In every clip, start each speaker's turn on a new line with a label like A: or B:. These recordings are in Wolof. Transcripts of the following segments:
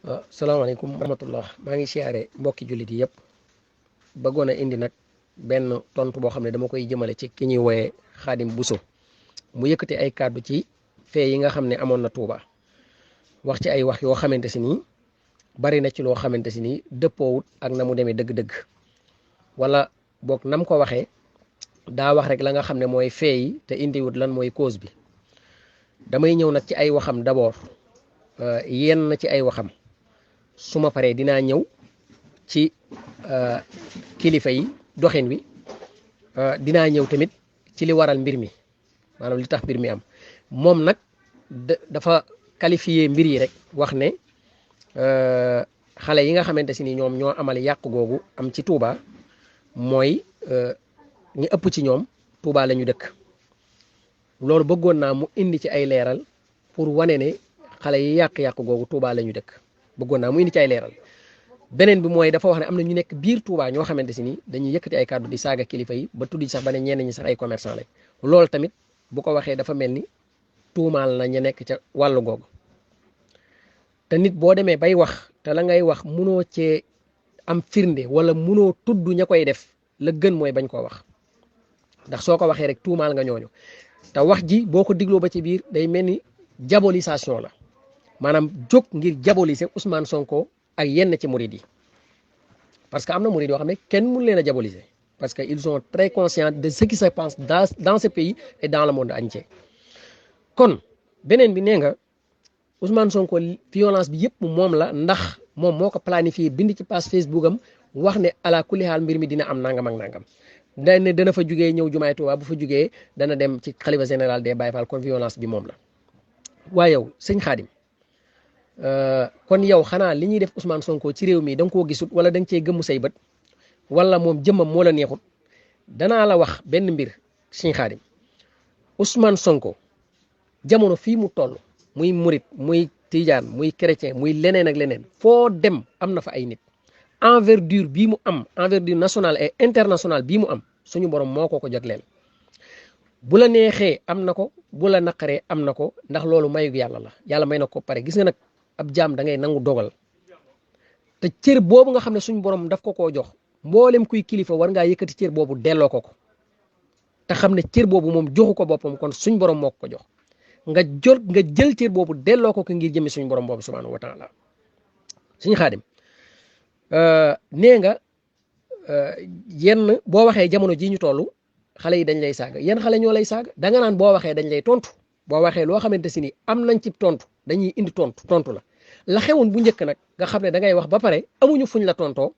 A: salaamaaleykum wa rahmatullah maa ngi siyaare mbokki jullit yi yëpp bëggoon a indi nag benn tontu boo xam ne dama koy jëmale ci ki ñuy wooyee Xaadim Buso mu yëkkati ay kàddu ci fee yi nga xam ne amoon na Tuuba wax ci ay wax yoo xamante si nii bari na ci loo xamante si nii dëppoowut ak na mu demee dëgg-dëgg wala boog nam ko waxee daa wax rek la nga xam ne mooy fee yi te indiwut lan mooy cause bi damay ñëw nag ci ay waxam d'abord yenn ci ay waxam su ma paree dinaa ñëw ci kilifa yi doxin wi dinaa ñëw tamit ci li waral mbir mi maanaam li tax mbir mi am moom nag dafa qualifié mbir yi rek wax ne xale yi nga xamante si ni ñoom ñoo amal yàq googu am ci Touba mooy ñi ëpp ci ñoom Touba la ñu dëkk loolu bëggoon naa mu indi ci ay leeral pour wane ne xale yi yàq-yàq googu Touba la ñu dëkk bëggoon naa mu indi ci ay leeral beneen bi mooy dafa wax ne am na ñu nekk biir Touba ñoo xamante si ni dañuy yëkkati ay kàddu di saaga kilifa yi ba tuddi sax ba ne ñenn ñi sax ay commerçant lañ loolu tamit bu ko waxee dafa mel ni tuumaal na ñu nekk ca wàllu googu te nit boo demee bay wax te la ngay wax munoo cee am firnde wala munoo tudd ña koy def la gën mooy bañ koo wax ndax soo ko waxee rek tuumaal nga ñooñu te wax ji boo ko digloo ba ci biir day mel ni diabolisation la maanaam jóg ngir diaboliser Ousmane Sonko ak yenn ci murid yi parce que am na murid yoo xam ne kenn mënu leen a diaboliser parce que ils sont très conscients de ce qui se passe dans ce pays et dans le monde entier kon beneen bi nee nga Ousmane Sonko violence bi yëpp moom la ndax moom moo ko planifié bind ci page Facebook am wax ne ala kulli xaal mbir mi dina am nangam ak nangam ne dana fa jugee ñëw jumaay Tuubaa bu fa jugee dana dem ci xalifa général des Baye Fall kon violence bi moom la waaye yow sëñ Xaadim kon yow xanaa li ñuy def Ousmane Sonko ci réew mi da nga koo gisut wala da nga cee gëmmu say bët wala moom jëmmam moo la neexut danaa la wax benn mbir sëñ Xaadim Ousmane Sonko jamono fii mu toll muy murit muy tijaan muy chrétien muy leneen ak leneen foo dem am na fa ay nit envergure bii mu am envergure nationale et internationale bii mu am suñu borom moo ko jagleel bu la neexee am na ko bu la naqaree am na ko ndax loolu mayug yàlla la yàlla may na ko pare gis nga nag ab jaam da ngay nangu dogal te cër boobu nga xam ne suñu borom daf ko koo jox mboolem kuy kilifa war ngaa yëkkati cër boobu delloo ko te xam ne cër boobu moom joxu ko boppam kon suñ borom moo ko jox nga jël cër boobu delloo ko ngir jëmi suñu borom boobu subhanahu wa taala suñu Xaadim nee nga yenn boo waxee jamono ji ñu toll xale yi dañ lay saaga yenn xale ñoo lay saaga danga naan boo waxee dañ lay tontu boo waxee loo xamante si ni am nañ ci tontu dañuy indi tontu la xewoon bu njëkk nag nga xam ne da ngay wax ba pare amuñu fuñ la tontoo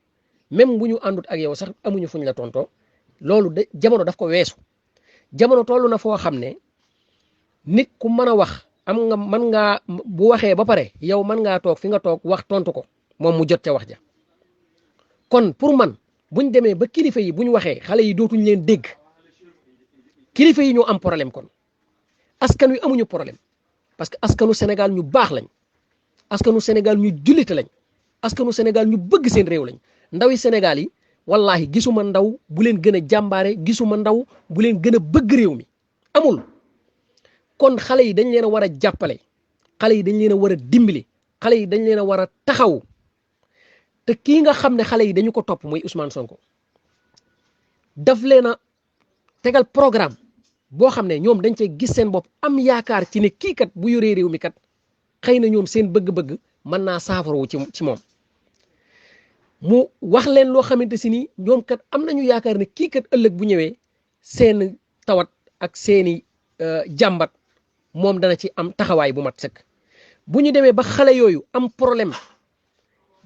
A: même bu ñu àndut ak yow sax amuñu fuñ la tontoo loolu de jamono daf ko weesu jamono toll na foo xam ne nit ku mën a wax am nga mën ngaa bu waxee ba pare yow mën ngaa toog fi nga toog wax tontu ko moom mu jot ca wax ja kon pour man buñ demee ba kilifa yi buñ waxee xale yi dootuñ leen dégg kilifa yi ñoo am problème kon askan wi amuñu problème parce que askanu Sénégal ñu baax lañ askanu Sénégal ñu jullite lañ askanu Sénégal ñu bëgg seen réew lañ ndawi Sénégal yi wallahi gisuma ndaw bu leen gën a jàmbaare gisuma ndaw bu leen gën a bëgg réew mi amul kon xale yi dañ leen a war a jàppale xale yi dañ leen a war a dimbali xale yi dañ leen a war a taxaw te kii nga xam ne xale yi dañu ko topp muy Ousmane Sonko daf leen a tegal programme boo xam ne ñoom dañ cee gis seen bopp am yaakaar ci ne kii kat bu yoree réew mi kat xëy na ñoom seen bëgg-bëgg mën naa saafarawu ci moom mu wax leen loo xamante si ni ñoom kat am nañu yaakaar ne kii kat ëllëg bu ñëwee seen tawat ak seeni jàmbat moom dana ci am taxawaay bu mat sëkk bu ñu demee ba xale yooyu am problème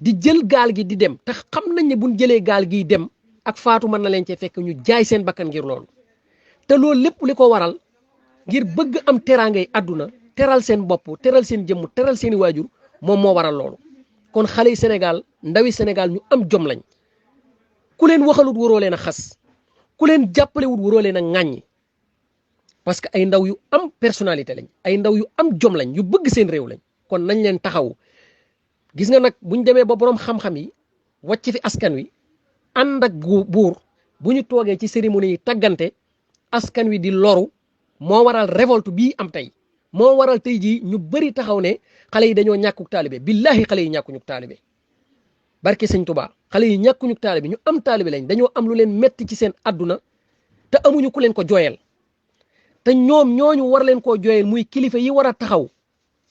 A: di jël gaal gi di dem te xam nañ ne buñ jëlee gaal gi dem ak faatu mën na leen cee fekk ñu jaay seen bakkan ngir loolu te loolu lépp li ko waral ngir bëgg am teraangay àdduna teral seen bopp teral seen jëmm teral seeni waajur moom moo waral loolu kon xale yi Sénégal ndawi Sénégal ñu am jom lañ ku leen waxalut waroo leen a xas ku leen jàppalewut waroo leen a ŋàññi parce que ay ndaw yu am personnalité lañ ay ndaw yu am jom lañ yu bëgg seen réew lañ kon nañ leen taxaw gis nga nag buñ demee ba borom xam-xam yi wàcc fi askan wi ànd ak buur bu ñu toogee ci cérémonie yi taggante askan wi di loru moo waral révolte bii am tey moo waral tey jii ñu bëri taxaw ne xale yi dañoo ñàkkuk taalibe billahi xale yi ñàkkuñu taalibe barke sëñ Tuubaa xale yi ñàkkuñu taalibe ñu am taalibe lañ dañoo am lu leen metti ci seen adduna te amuñu ku leen ko jooyal te ñoom ñooñu war leen koo jooyal muy kilifa yi war a taxaw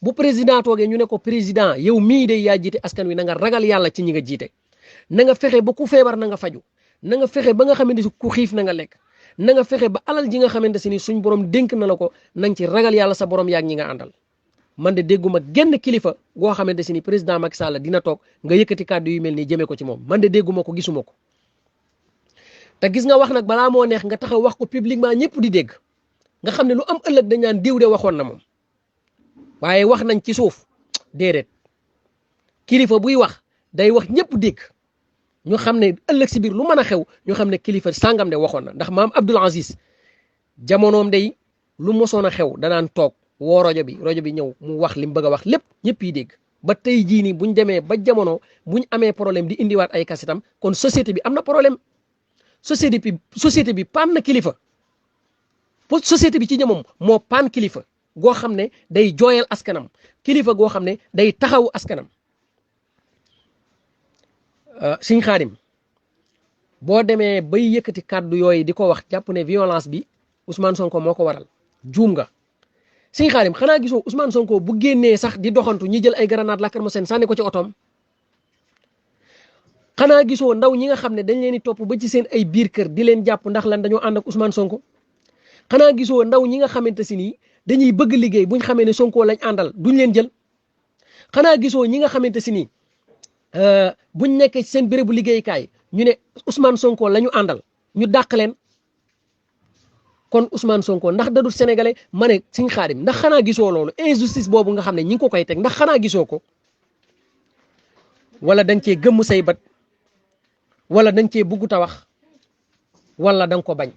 A: bu président toogee ñu ne ko président yow mii de yaa jiite askan wi na nga ragal yàlla ci ñi nga jiite na nga fexe ba ku feebar na nga faju na nga fexe ba nga xamante si ku xiif na nga lekk na nga fexe ba alal ji nga xamante si ni suñ borom dénk na la ko na nga ci ragal yàlla sa borom yaag ñi nga àndal man de dégguma genn kilifa goo xamante si ni président Macky Sall dina toog nga yëkkati kàddu yu mel nii jëmee ko ci moom man de dégguma ko gisuma ko te gis nga wax nag balaa moo neex nga taxaw wax ko publiquement ñëpp di dégg nga xam ne lu am ëllëg dañ naan diw de waxoon na moom waaye wax nañ ci suuf déedéet kilifa buy wax day wax ñëpp dégg ñu xam ne ëllëg si biir lu mën a xew ñu xam ne kilifa sàngam de waxoon na ndax maam Abdoul Aziz jamonoom day lu mosoon a xew danaan toog woo rajo bi ñëw mu wax li mu bëgg a wax lépp ñëpp yi dégg ba tey jii nii buñ demee ba jamono buñ amee problème di indiwaat ay kasitam kon société bi am na problème société bi paan na kilifa société bi ci ñamam moo paan kilifa goo xam ne day jooyal askanam kilifa goo xam ne day taxawu askanam Sëñ Xaadim boo demee bay yëkkati kàddu yooyu di ko wax jàpp ne violence bi Ousmane Sonko moo ko waral juum nga Sëñ Xaadim xanaa gisoo Ousmane Sonko bu génnee sax di doxantu ñi jël ay grenade lacrymogène sànni ko ci otoom xanaa gisoo ndaw ñi nga xam ne dañ leen di topp ba ci seen ay biir kër di leen jàpp ndax lan dañoo ànd ak Ousmane Sonko xanaa gisoo ndaw ñi nga xamante si nii dañuy bëgg liggéey buñ xamee ne Sonko lañ àndal duñ leen jël xanaa gisoo ñi nga xamante si nii buñ nekkee ci seen bérébu liggéeykaay ñu ne Ousmane Sonko la ñu àndal ñu dàq leen kon Ousmane Sonko ndax dadul sénégalais ma ne Sëñ Xaadim ndax xanaa gisoo loolu injustice boobu nga xam ne ñi ngi ko koy teg ndax xanaa gisoo ko wala da nga cee gëmm say bët wala da nga cee buggut a wax wala da nga ko bañ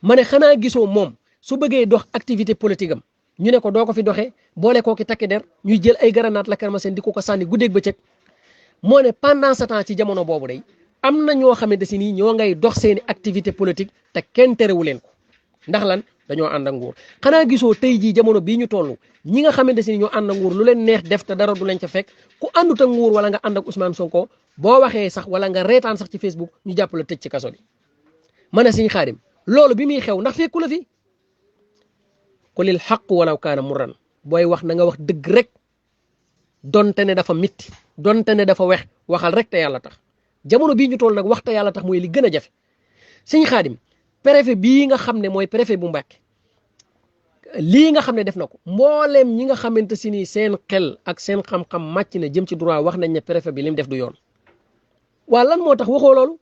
A: ma ne xanaa gisoo moom su bëggee dox activité politique am ñu ne ko doo ko fi doxee boole koo ki takki der ñuy jël ay grenade lacrymogène di ko sànni guddeeg bëccëg moo ne pendant ce temps ci jamono boobu day am na ñoo xamante si nii ñoo ngay dox seeni activité politique te kenn terewu leen ko ndax lan dañoo ànd ak nguur xanaa gisoo tey jii jamono bii ñu toll ñi nga xamante si ni ñoo ànd ak nguur lu leen neex def te dara du leen ca fekk ku àndut ak nguur wala nga ànd ak Ousmane Sonko boo waxee sax wala nga reetaan sax ci Facebook ñu jàpp la tëj ci kaso bi ma ne Sëñ Xaadim loolu bi muy xew ndax fekku la fi qulil xaq walaw kaana murran booy wax na nga wax dëgg rek donte ne dafa mitti donte ne dafa wex waxal rek te yàlla tax jamono bii ñu toll nag wax te yàlla tax mooy li gën a jafe Sëñ Xaadim préfet bii nga xam ne mooy préfet bu Mbàkke lii nga xam ne def na ko mbooleem ñi nga xamante si ni seen xel ak seen xam-xam màcc na jëm ci droit wax nañ ne préfet bi lim def du yoon waa lan moo tax waxoo loolu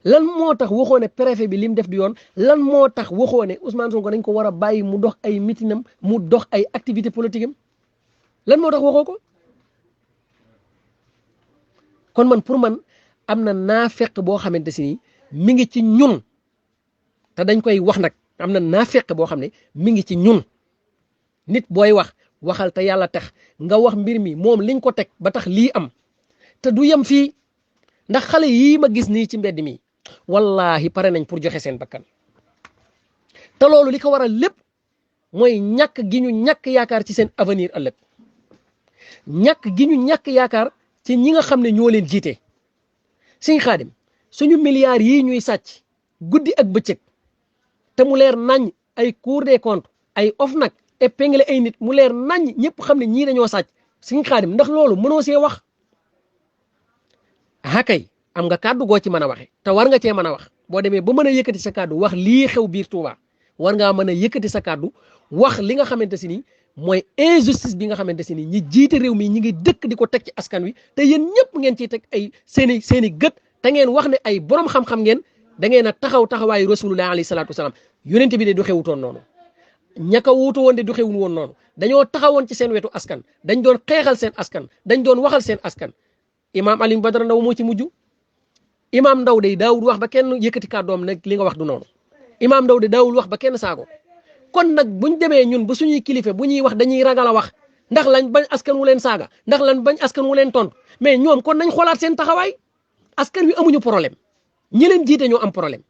A: lan moo tax waxoo ne préfet bi lim def du yoon lan moo tax waxoo ne Ousmane Sonko dañ ko war a bàyyi mu dox ay mitinam mu dox ay activité politique am lan moo tax waxoo ko kon man pour man am na naafeq boo xamante si ni mi ngi ci ñun te dañ koy wax nag am na naafeq boo xam ne mi ngi ci ñun nit booy wax waxal te yàlla tax nga wax mbir mi moom liñ ko teg ba tax lii am te du yem fii ndax xale yii ma gis nii ci mbedd mi wallahi pare nañ pour joxe seen bakkan te loolu li ko waral lépp mooy ñàkk gi ñu ñàkk yaakaar ci seen avenir ëllëg ñàkk gi ñu ñàkk yaakaar ci ñi nga xam ne ñoo leen jiite Sëñ Xaadim suñu milliards yii ñuy sàcc guddi ak bëccëg te mu leer nañ ay Cour des comptes ay OFNAC épinglé ay nit mu leer nañ ñëpp xam ne ñii dañoo sàcc Sëñ Xaadim ndax loolu mënoo see wax kay am nga kàddu goo ci mën a waxe te war nga cee mën a wax boo demee ba mën a yëkkati sa kàddu wax lii xew biir Touba war ngaa mën a yëkkati sa kàddu wax li nga xamante si ni mooy injustice bi nga xamante si ni ñi jiite réew mi ñi ngi dëkk di ko teg ci askan wi te yéen ñëpp ngeen ciy teg ay seeni gët te ngeen wax ne ay borom xam-xam ngeen da ngeen a taxawaayu rasulullah alayhi salaatu wasalaam yonent bi de du xewutoon noonu ñaka wuutu woon de du xewul woon noonu dañoo taxawoon ci seen wetu askan dañ doon xeexal seen askan dañ doon waxal seen askan imaam Alioune Badara Ndaw moo ci mujj imaam Ndaw de daawul wax ba kenn yëkkati kàddoom nag li nga wax du noonu imaam Ndaw de daawul wax ba kenn saago kon nag buñ demee ñun ba suñuy kilifa bu ñuy wax dañuy ragal a wax ndax lañ bañ askan wu leen saaga ndax lan bañ askan wu leen tontu mais ñoom kon nañ xoolaat seen taxawaay askan wi amuñu problème ñi leen jiite ñoo am problème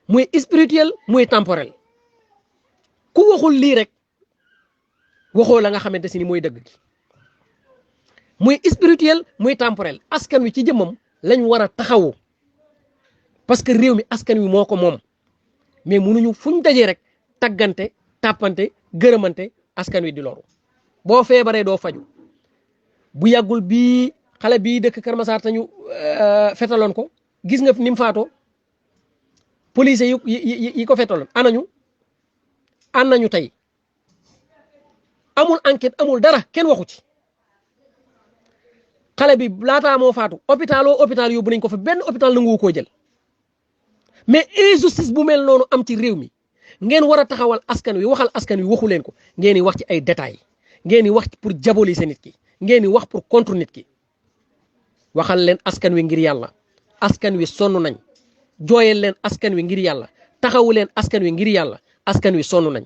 A: muy spirituel muy temporel ku waxul lii rek waxoo la nga xamante si ni mooy dëgg gi muy spirituel muy temporel askan wi ci jëmmam lañ war a taxawu parce que réew mi askan wi moo ko moom mais munuñu fuñ dajee rek taggante tàppante gërëmante askan wi di loru boo feebaree doo faju bu yàggul bii xale bii dëkk Kër Massar tañu fetaloon ko gis nga ni mu faatoo police yi ko fetaloon anañu tey amul enquête amul dara kenn waxu ci xale bi laataa moo faatu hôpital yóbbu nañ ko fa benn hôpital nangu koo jël mais injustice bu mel noonu am ci réew mi ngeen war a taxawal askan wi waxal askan wi waxu leen ko ngeen di wax ci ay détails ngeen di wax pour diaboliser nit ki ngeen di wax pour contre nit ki waxal leen askan wi ngir yàlla askan wi sonn nañ jooyal leen askan wi ngir yàlla taxawu leen askan wi ngir yàlla askan wi sonn nañ